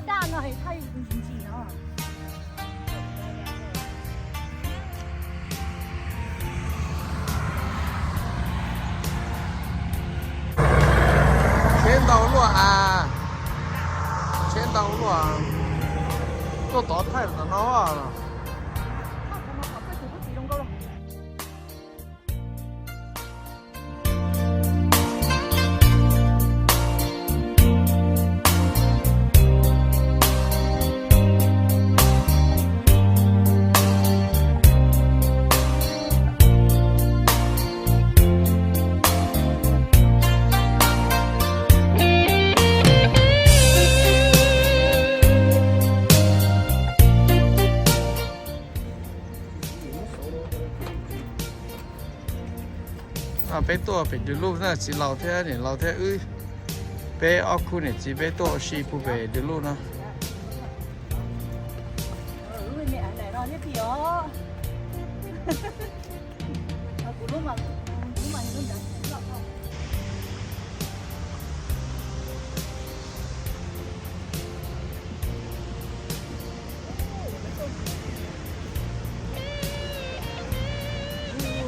Daj no es thaij ntsis ntsis no. Tsheb ntau luaj a, tsheb ntau luaj, tuaj tod thaij tom no. Peb tuaj pem Dwg Luj na, txiv laus thiab niam laus thiab wb, peb ob khub niam txiv peb tuaj ua si puag pem Dwg Luj no.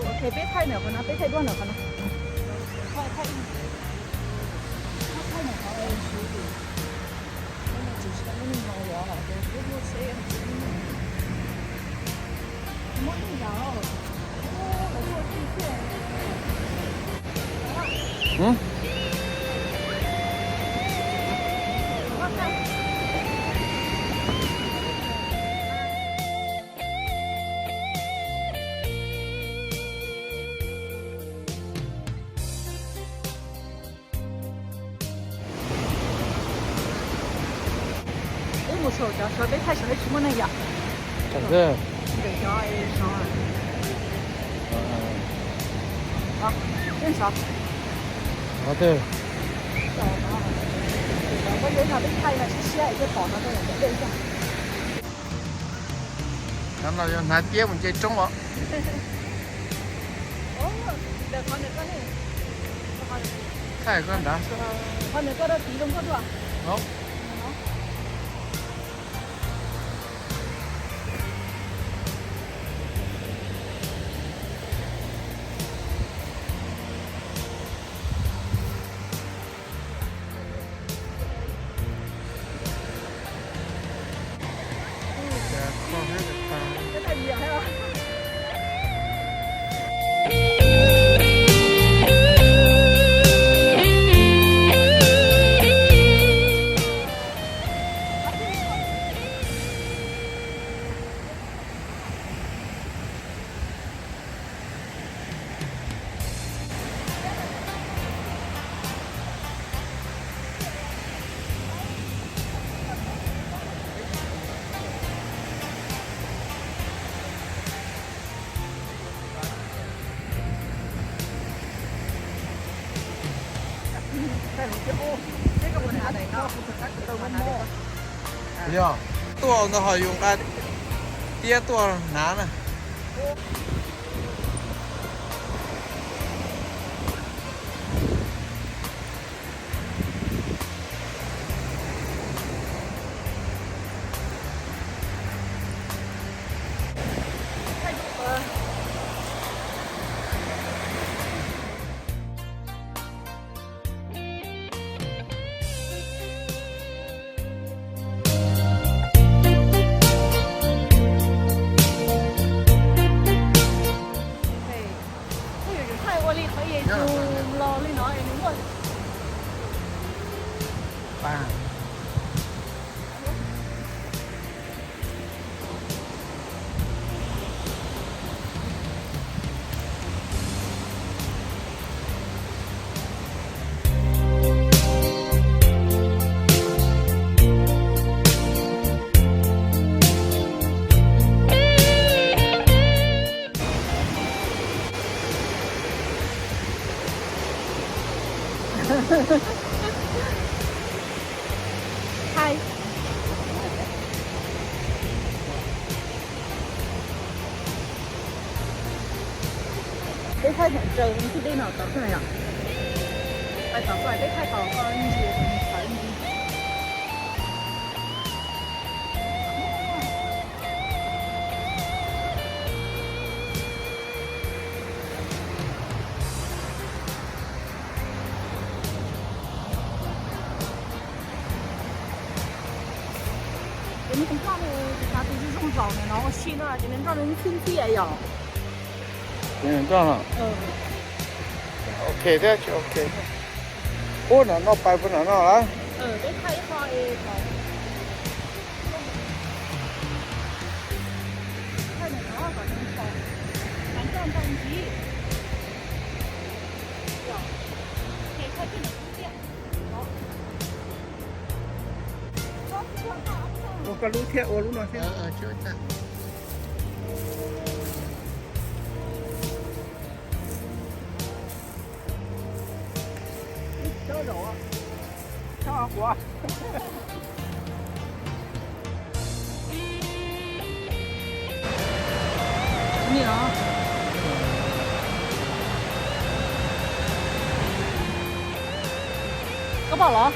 Ok, peb thaij ntawm qhov no, peb thaij duab ntawm qhov no. Wb mus saum cov sov peb thaij sov tsis muaj neeg yom. Ntawm cov sov. Ntawm cov sov. Cov no peb thaij no siab siab es thiaj pom no tej ntawm dej. Cov no yog hnav tiab mus nce roob os. Thaij koj nrad. Yog tuaj ntawd ho yus nqa tiab tuaj hnav na. Ua li qhov es tus los li no es nws muaj. Hais. Peb thaij thaum raws txij dej no tod xwb na yom. Peb thaij tod, peb thaij tod koj ntsia, thaum ntsia. Zaum no ua si no ces nws nroj nws ntxhib ntxhib yom. Ces nws nroj no. Ok thiab tsis ok. Puag nram no pais puag nram no lawm. Ua koj lub thiab ua lub no thiab. Koj pom los?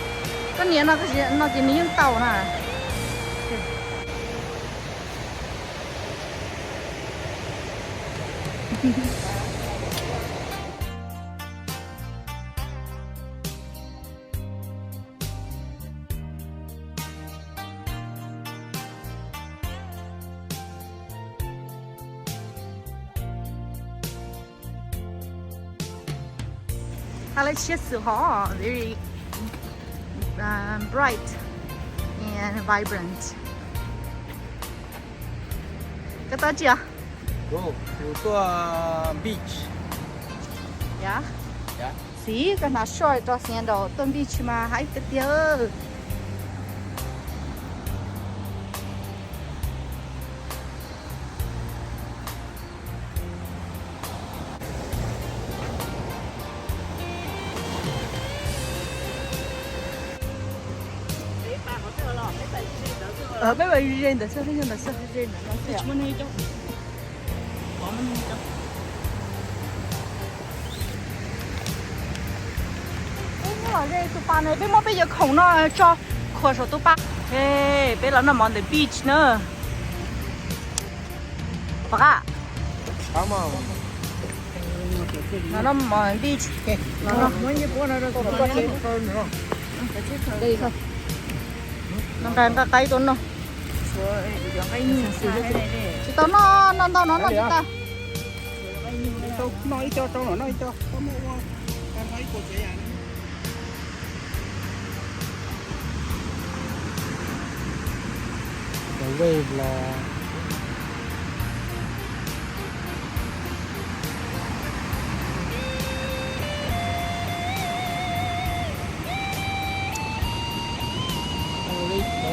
Koj nias no, no ces nws yeej tau na. Hab lawv tshiab xwm hov, very bright and vibrant. Koj tuaj tsi os? Kuv tuaj beach. Yog. Txiv, koj hnav short rau xiav nraum tuaj beach mas haib tiag tiag. Peb mam ze ntawm xwb, peb ntawm xwb. Peb muab ze tus pas no, peb muab peb cov khoom no tso khuam saum tus pas. Peb los noj mov ntawm beach na. Pom qab. Los noj mov beach. Nqa nqa qaib tuaj noj. Tsis tau noj, noj ntau no noj tsis tau. Wave los.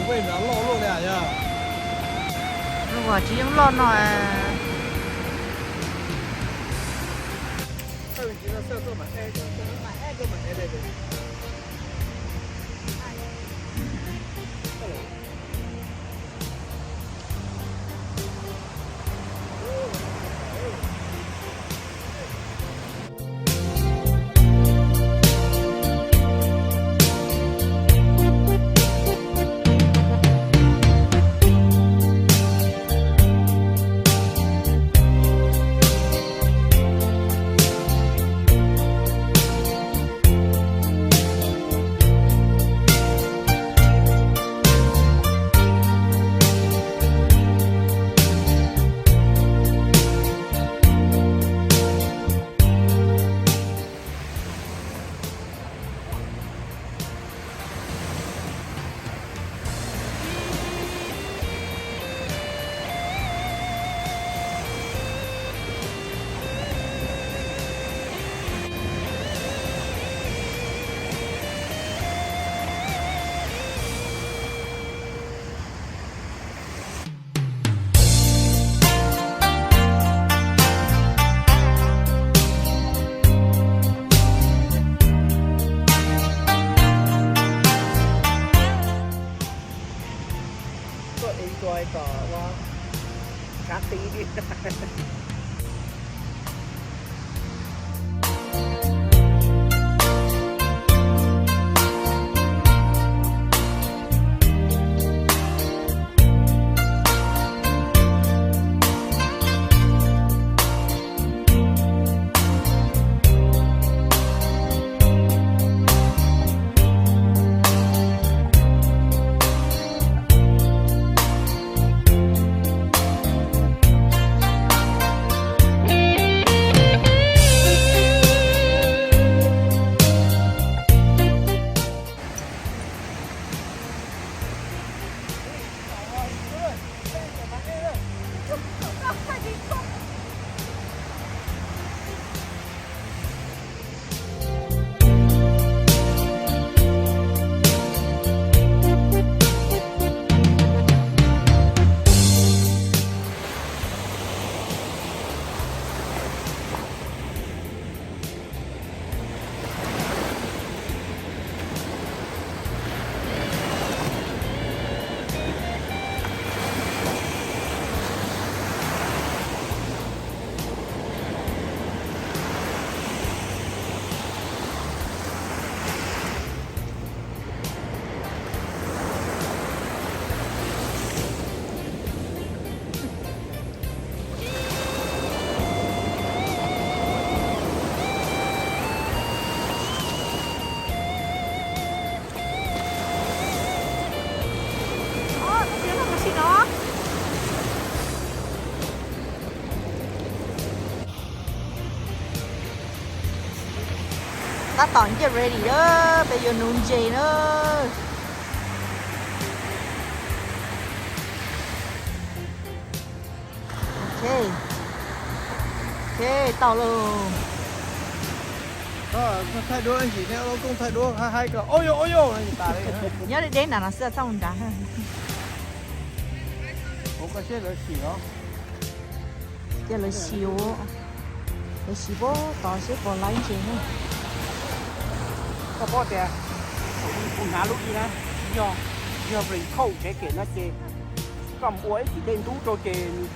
Wave no loj luaj li yog. Lub tsis yeej loj no. Tab tom get ready na, peb yuav nuv ntses na. Ok, ok, tau lauj. Thaij duab ib ntsis thiab, lub kooj thaij duab haib haib ko. Nyob deb deb nram no xwb, txhob mus nrad. Cia lawv sim, lawv sim puag tod seb puas laib ntses na. Koj paub tias kuv hnav lub ib na, yog, yog raincoat tsev kem no ces koj mus ua ib txiv dej ntub rau ces nws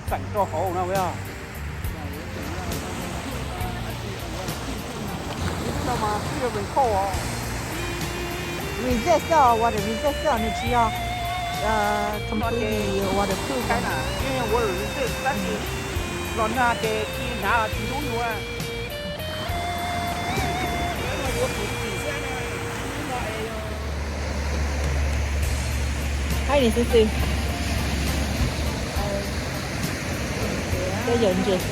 txeem rau hauv no. Lub no mas twb yog raincoat os. Resist xwb os, water resist xwb os, nws tsis yog completely waterproof. Water resist tab sis los nag ces tsis hnav los tsis ntub yus. Haib ni xwb xwb. Cov yawm ntses.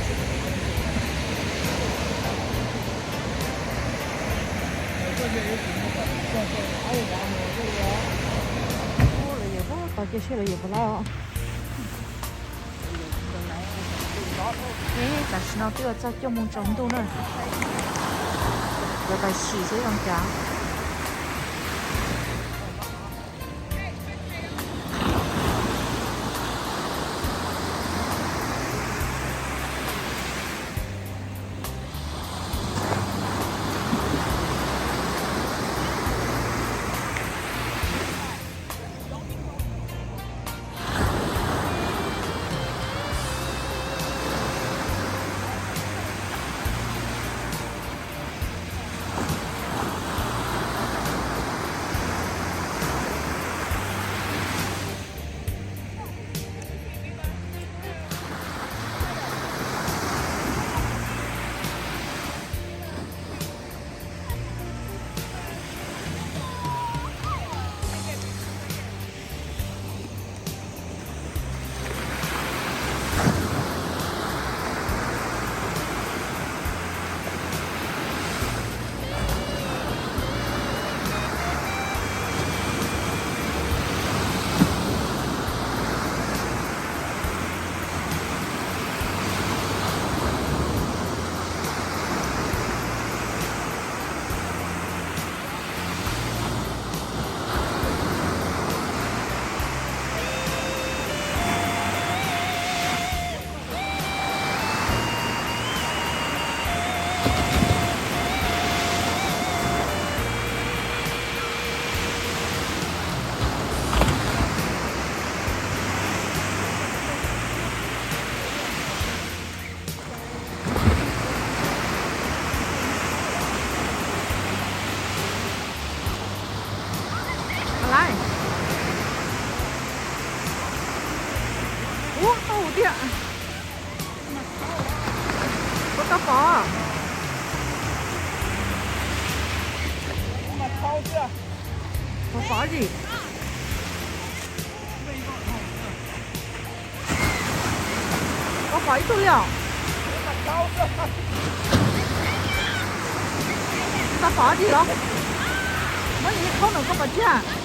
Lawv yawm puag tod cia seb lawv yawm puas laib os. Tam sim no twb yuav txog cuaj moos tsaus ntuj na. Yuav tau sim seb zoo cas. Laib. Ua tau tiag. Koj tau pom? Pom pom gì? Koj pom ib tug li os? Tsis tau pom dab tsi los? Muab nws li khaub no koj pom thiab.